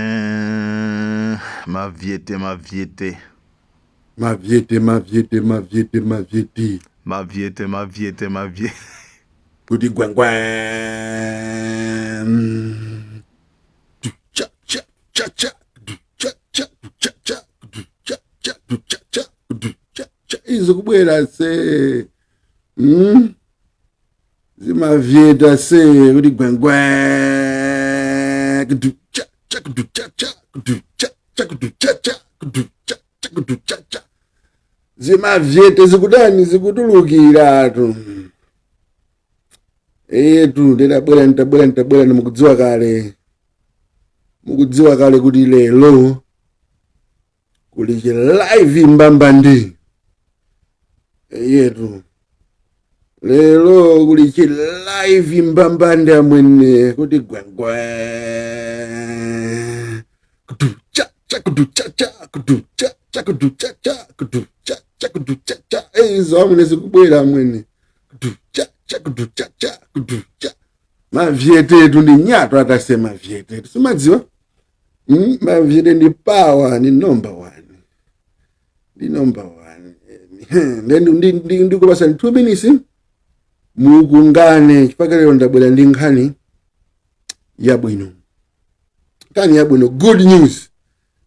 Denden Mavyete mavyete. Mavyete mavyete mavyete mavyete. Mavyete mavyete mavyete. Kuti gwengwe. Du cha cha cha cha. Du cha cha du cha cha. Du cha cha du cha cha. Du cha cha. Izo kubwera se. Zimavyeta se kuti gwengwe. Kudu cha cha kudu cha cha. Kudu cha cha kudu cha cha. Kudu cha cha kudu cha cha. Zimavyete zikudani zikutulukiratu. Eyetu ndidabwera nditabwera nditabwera mukudziwa kale. Mukudziwa kale kuti lero kuli chi live mbambandi. Eyetu lero kuli chi live mbambandi amwene kuti gwengwe. Kudu cha cha kudu cha cha kudu cha cha kudu cha cha kudu cha cha kudu cha cha. Izo amwene zikubwera amwene. Kudu cha cha kudu cha cha kudu cha. Mavyetetu ndi nyato atase mavyetetu. Simadziwa? Mavyete ndi power ni number one. Ndi number one. Ndikupasani 2 minutes mukungane chifukwa lero ndabwera ndi nkhani yabwino. Nkhani yabwino, good news.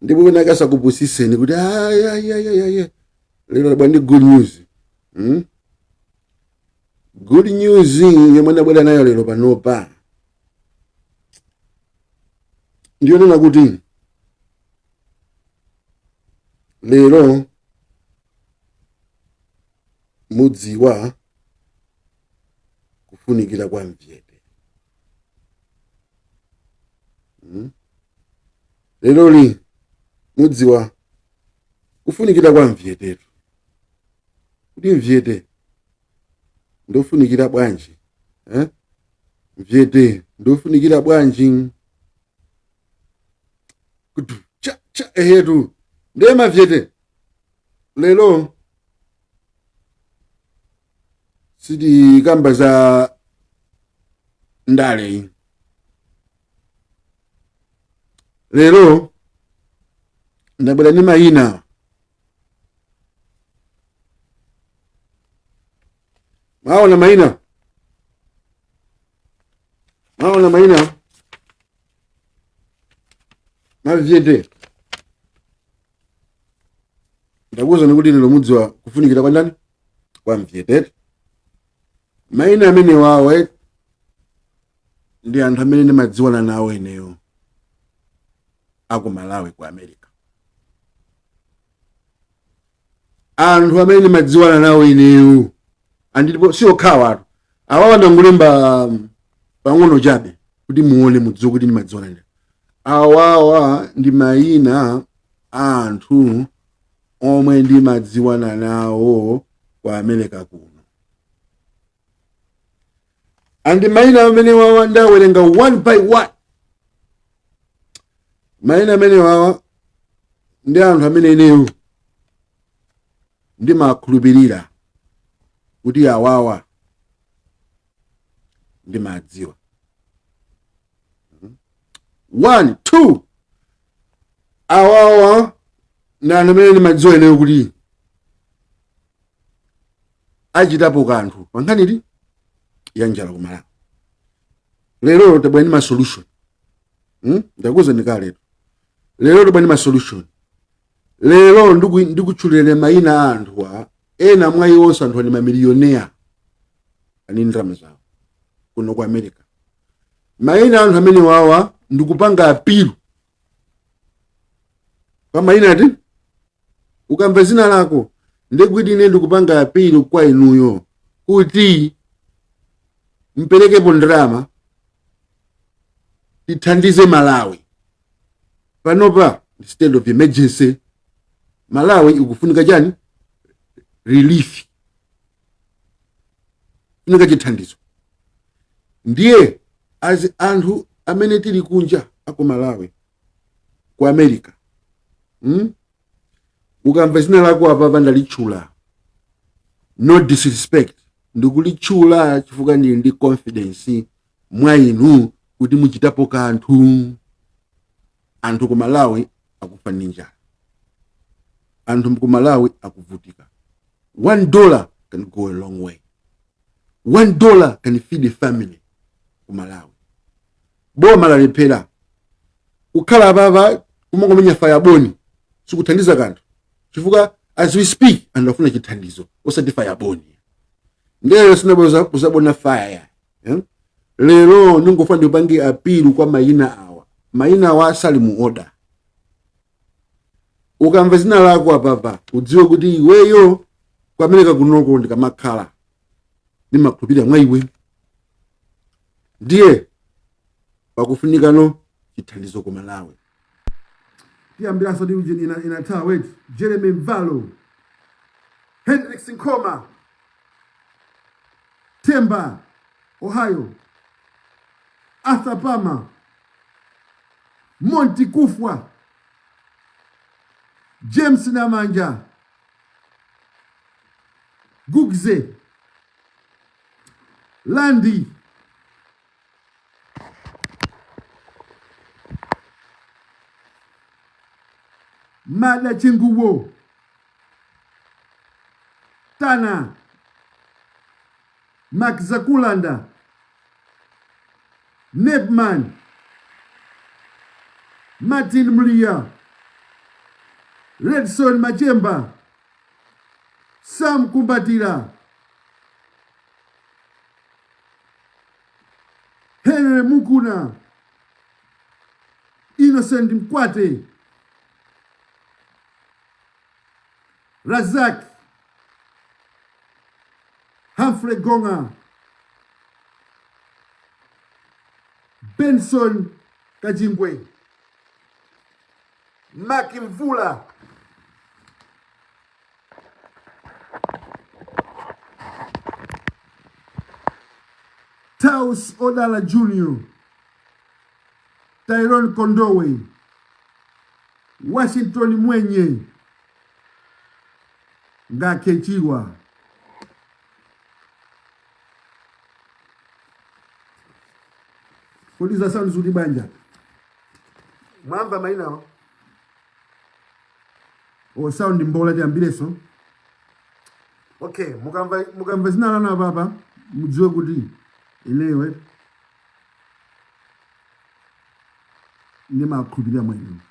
Ndipo wina akasakupusiseni kuti ay, ay, ay, ay, ay. Lero ndabwera ndi good news. Good news yomwe ndabwera nayo lero panopa ndiyonena kuti lero mudziwa kufunikira kwa mvyete. Leroli mudziwa kufunikira kwa mvyetetu, kuti mvyete ndofunikira bwanji, eh? Mvyete ndofunikira bwanji kutu cha cha ehetu ndiye mavyete lero sitikamba za ndale. Lero ndabwera ndi mayina. Mwaona mayina? Mwaona mayina? Mavyete. Ndakuwuzani kuti lero mudziwa kufunikira kwa ndani? Kwa mvyete. Mayina amene wawo ndi anthu amene ndimadziwana nawo ineyo aku Malawi ku America. Anthu amene ndimadziwana nawo ineyo andilipo si okhawa atu. Awawa ndangolemba pang'ono chabe kuti muone mudziwe kuti ndimadziwana ndi awawa. Ndi mayina a anthu omwe ndimadziwana nawo ku America kuno. Andi mayina amene wawa ndawerenga one by one. Mayina amene wawa ndi anthu amene ineyo ndimakhulupirira kuti awawa ndimadziwa. 1 2 awawa ndi anthu amene ndimadziwa ineyo kuti achitapo kanthu pa nkhani ya njala ku Malawi. Lero tabwera ndi ma solution. Ndakuwuzani kaletu. Lero tabwera ndi ma solution. Lero ndikutchulireni mayina a anthuwa. Ena mwa iwonso anthu ndi mamilioneya ali ndalama zawo kuno ku America. Mayina a anthu amene wawa ndikupanga appeal pa mayina ati ukamva zina lako ndikuti ine ndikupanga appeal kwa inuyo kuti mperekepo ndalama tithandize Malawi. Panopa ndi state of emergency. Malawi ikufunika chani? Relief, funika chithandizo. Ndiye azi anthu amene tili kunja aku Malawi ku America, Ukamva zina lako apapa ndalitchula, no disrespect, ndikulitchula chifukwa ndili ndi confidence mwa inu kuti muchitapo kanthu. Anthu ku Malawi akufa ndi njala, anthu ku Malawi akuvutika. $1 can go a long way. $1 can feed a family ku Malawi. Boma lalephera kukhala apapa kumangomenya fayaboni sikuthandiza kanthu, chifukwa as we speak anthu afuna chithandizo osati fayaboni. Ndero sinabweza kuzabona fire, eh? Lero ndingofuna ndipange appeal kwa mayina awa. Mayina awa sali mu order. Ukamva zina lako apapa udziwe kuti iweyo ku America kunoko ndikamakhala ndimakhulupirira mwa iwe, ndiye pakufunikano chithandizo ku Malawi. Tiyambiranso ndi ujeni inathawa wait. Jeremy Mvalo, Hendrix Nkoma, Temba Ohio, Arthur Palmer, Monty Kufwa, James Namanja, Gugze, Landi, Mada Chinguwo, Tana, Mark Zakulanda, Nebman, Martin Mliya, Redson Machemba, Sam Kumbatira, Henry Mukuna, Innocent Mkwate, Razak, Humphrey Gonga, Benson Kachingwe, Mark Mvula, Taus Odala Jr., Tyrone Kondowe, Washington Mwenye, Ngakhe Chirwa. Kodi za sound zuli bwanji? Mwamva mayinawo? O sound mbola tiyambireso. Okay, mukamva zina lanu apapa mudziwe kuti ineyo ndimakhulupirira mwa inu.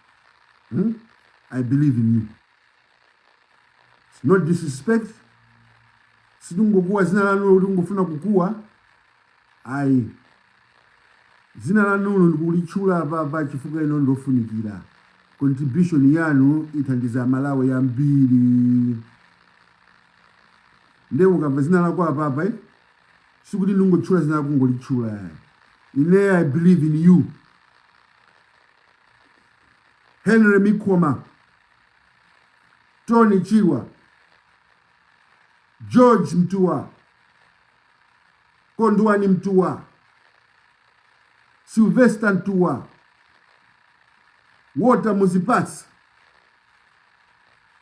I believe in you. It's not disrespect. Sitingokuwa zina lanulo kuti ngofuna kukuwa ayi. Zina lanulo ndikulitchula apapa chifukwa ino ndofunikira. Contribution yanu ithandiza Malawi yambiri. Ndiye mukamva zina lako apapa, eh? Sikuti ndingotchula zina lako ngolitchula. Ine I believe in you. Henry Mikoma, Tony Chirwa, George Mtua, Kondwani Mtua, Sylvester Mtua, Walter Muzipatsi,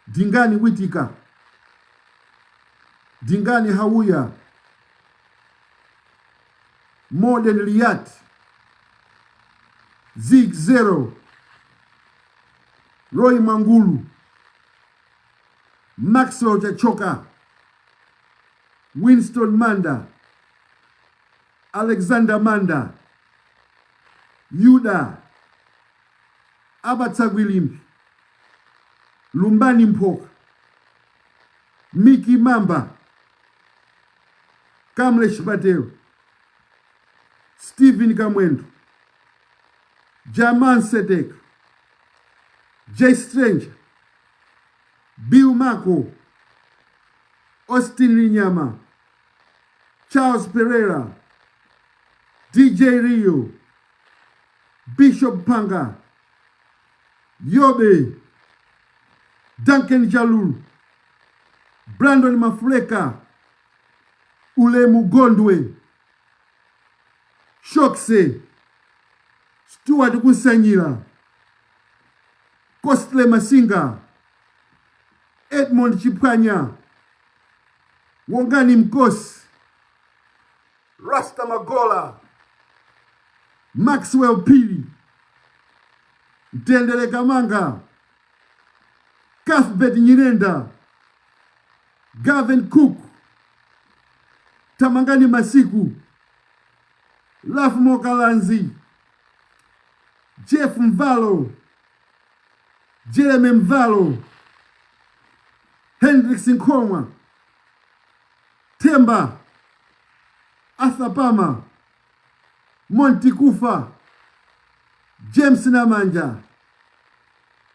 Dingani Witika, Dingani Hauya, Modern Liat, Zig Zero, Roy Mangulu, Maxwell Chachoka, Winston Manda, Alexander Manda, Yuda, Abatsagwilimbi, Lumbani Mpoka, Miki Mamba, Kamlesh Patel, Stephen Kamwendo, Jaman Setek, Jay Stranger, Bill Mako, Austin Linyama, Charles Pereira, DJ Rio, Bishop Panga, Yobe, Duncan Jalul, Brandon Mafuleka, Ulemu Gondwe, Shokse, Stuart Kusanyira, Costle Masinga, Edmond Chipwanya, Wongani Mkosi, Rasta Magola, Maxwell Pili, Mtendere Kamanga, Cuthbert Nyirenda, Gavin Cook, Tamangani Masiku, Lafmo Kalanzi, Jeff Mvalo, Jeremy Mvalo, Hendrix Nkhomwa, Themba, Arthur Pama, Monty Kufa, James Namanja,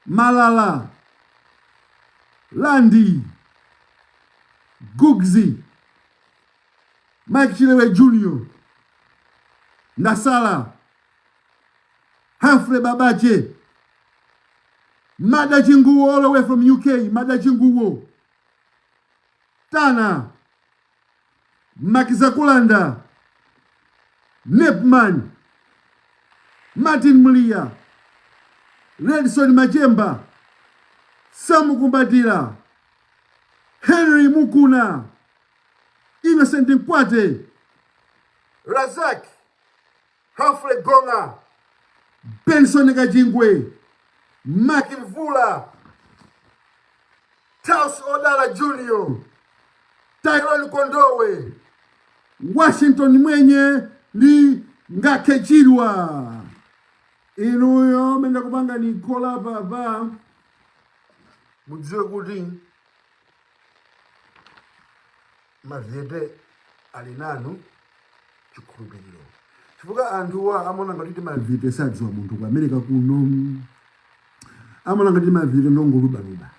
Malala, Landi, Gugzi, Mike Chilewe Jr., Nasala, Humphrey Babache, Mada Chinguwo all the way from UK, Mada Chinguwo, Tana, Makizakulanda, Nepman, Martin Mulia, Redson Majemba, Samu Kumbatira, Henry Mukuna, Innocent Nkwate, Razak, Humphrey Gonga, Benson Kajingwe, Mark Mvula, Taus Odala Jr., Tyrone Kondowe, Washington Mwenye ndi Ngakechilwa. Inuyo mene kupanga Nikola papa mudziwe kuti Mavyete ali nanu chikhulupiriro, chifukwa anthuwa amaona ngati Mavyete sadziwa munthu ku America kuno, amaona ngati Mavyete ndongolubaluba.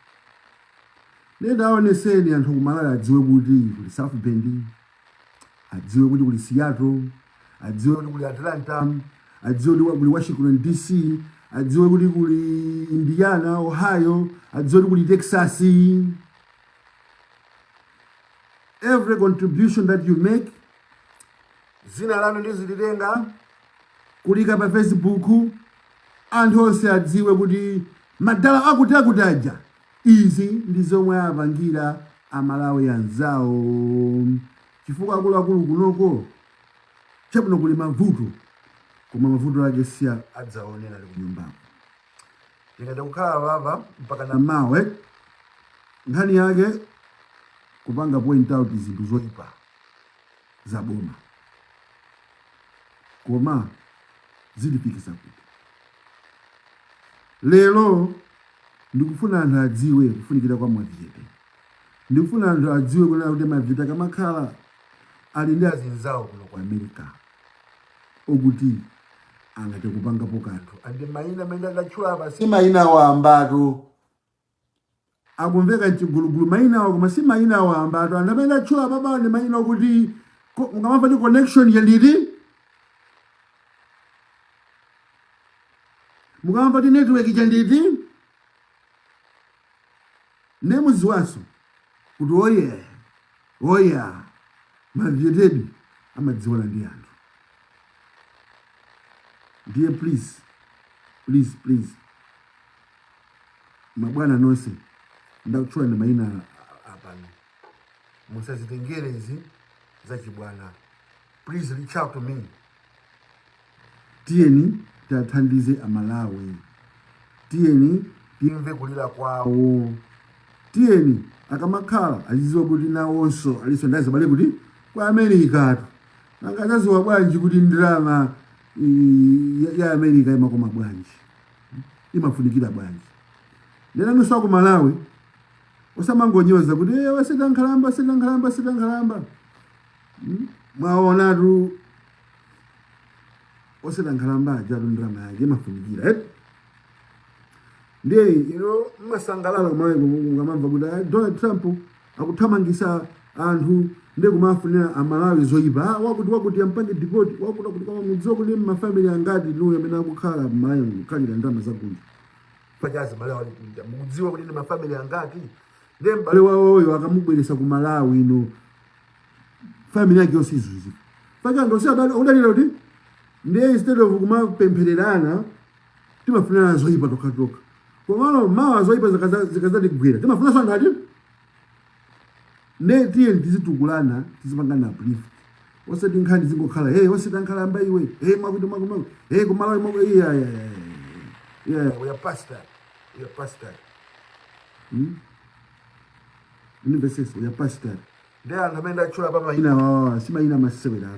Nde aoneseni anthu ku Malawi adziwe kuti kuli South Bend, adziwe kuti kuli Seattle, adziwe kuti kuli Atlanta, adziwe kuti kuli Washington DC, adziwe kuti kuli Indiana, Ohio, adziwe kuti kuli Texas. Every contribution that you make, zina lanu ndizilitenga kulika pa Facebook, anthu onse adziwe kuti madala akuti akuti aja izi ndi zomwe apangira Amalawi anzawo, chifukwa akuluakulu kunoko chabwino kuli mavuto, koma mavuto ake si adzaonera ali kunyumbako. Ndingathe kukhala papa mpaka na mawe, nkhani yake kupanga point out zinthu zoyipa za boma, koma zitifikisa kuti lero ndikufuna anthu adziwe kufunikira kwa Mavyete. Ndikufuna anthu adziwe kunena kuti Mavyete akamakhala ali ndi azinzawo kuno ku America okuti angathe kupangapo kanthu, and mayina amene ndatchula apa si mayina wambatu, akumveka mchigulugulu mayina awo, koma si mayina wambatu. Anthu amene ndatchula apapa ndi mayina okuti mukamamva ndi connection yanditi, mukamamva ndi network chanditi, ndiye mudziwanso kuti oye oya Mavyetedi amadziwana ndi anthu. Ndiye please, please, please, mabwana nonse ndakutchula ndi mayina apano, musazitengere izi zachibwana. Please reach out to me. Tiyeni tiathandize Amalawi, tiyeni timve kulira kwawo, tiyeni akamakhala azidziwa kuti nawonso alinso ndi azibale kuti ku America tu. Nanga azadziwa bwanji kuti ndalama ya America imakoma bwanji, imafunikira bwanji? Nenanunso aku Malawi osamangonyoza kuti waseta nkhalamba, seta nkhalamba, seta nkhalamba. Mwaonatu oseta nkhalamba ajatu ndalama yake imafunikira, eh? Ndiye ino mmasangalala kumalawi mukamamva kuti Donald Trump akuthamangisa anthu, ndiye kumafunira Amalawi zoyipa, wakuti wakuti ampange deport, wakuti wakuti. Koma mudziwa kuti mafamily angati nuyo amene akukhala m'Malawi kukhalira ndalama zakunja pachazi bale wali kunja? Mukudziwa kuti ndi mafamily angati? Ndiye m'bale wawoyo akamubweresa ku Malawi ino, family yake yonse izunzika paka anthu onse abale akudalira kuti. Ndiye instead of kumapemphererana, timafunana zoyipa tokhatokha, komano mawa zoyipa zikazatigwera timafunanso anthu ati. Ndiye tiye tizitukulana, tizipangana uplift, osati nkhani zingokhala, hey, osati nkhalamba iwe, hey, mwakuti mwakuti mwakuti, hey, kumalawi mwakuti. Iya, iya, iya. Yeah, we are past that. We are past that. University, we are past that. Ndi anthu amene ndatchula pa mayina awawa si mayina amasewera,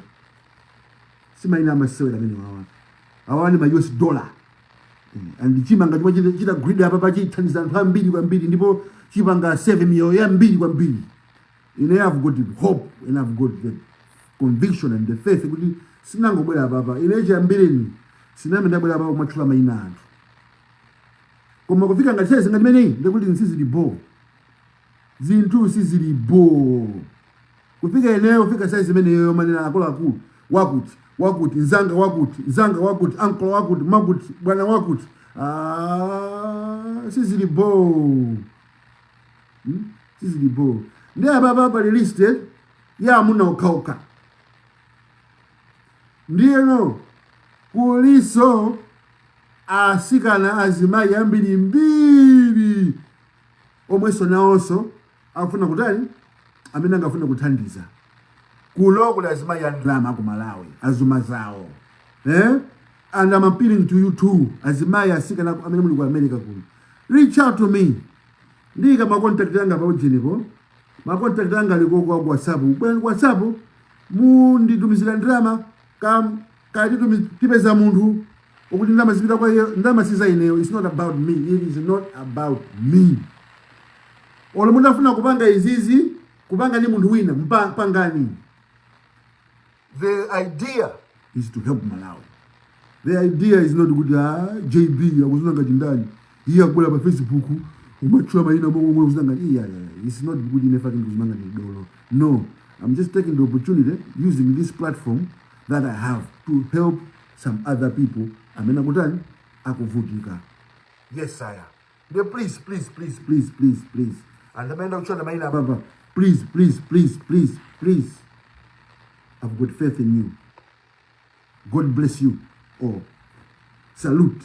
si mayina amasewera amene wawa. Awawa ndi ma US dollar. And chimanga chomwe chitagulidwa apa pachithandiza anthu ambiri kwambiri ndipo chipanga save miyoyo yambiri kwambiri. Ine have got hope and I've got the conviction and the faith kuti sinangobwera apapa. Ine chiyambireni siname ndabwera apapa kumatchula mayina anthu, koma kufika ngati size ngati imeneyi ndikuti sizili bo, zinthu sizili bo. Kufika ineyo, kufika size imeneyo manena akuluakulu, wakuti wakuti, nzanga wakuti, nzanga wakuti, uncle wakuti, makuti, bwana wakuti, ah, sizili bo. Sizili bo. Ndi apapa pali list ya amuna okhaokha. Ndiyeno kuliso asikana, azimayi ambiri mbiri omwenso nawonso akufuna kutani, amene angafune kuthandiza. Kuno kuli azimayi a ndalama ku Malawi, azuma zawo, eh? And I'm appealing to you too, azimayi, asikana amene muli ku America kuno, reach out to me. Ndiyika ma contact anga pa ujenipo, ma contact anga ali koko ku WhatsApp. Bwerani ku WhatsApp, munditumizira ndalama kam kati tipeza munthu ukuti ndalama zipita kwa iye. Ndalama siza ineyo. It's not about me, it is not about me. Olo munafuna kupanga izizi, kupanga ndi munthu wina, pangani. The idea is to help Malawi. The idea is not kuti, ah, JB akuzuna ngati ndani, iye akubwera pa Facebook umatchula mayina momwe akuzuna ngati iya. Yeah. It's not kuti ine fucking kuzuna ngati dolo. No, I'm just taking the opportunity, using this platform that I have, to help some other people amene akutani, akuvutika. Yes, sir. The please, please, please, please, please, please, and amene akutchula mayina papa, please, please, please, please, please, I've got faith in you. God bless you all. Salute.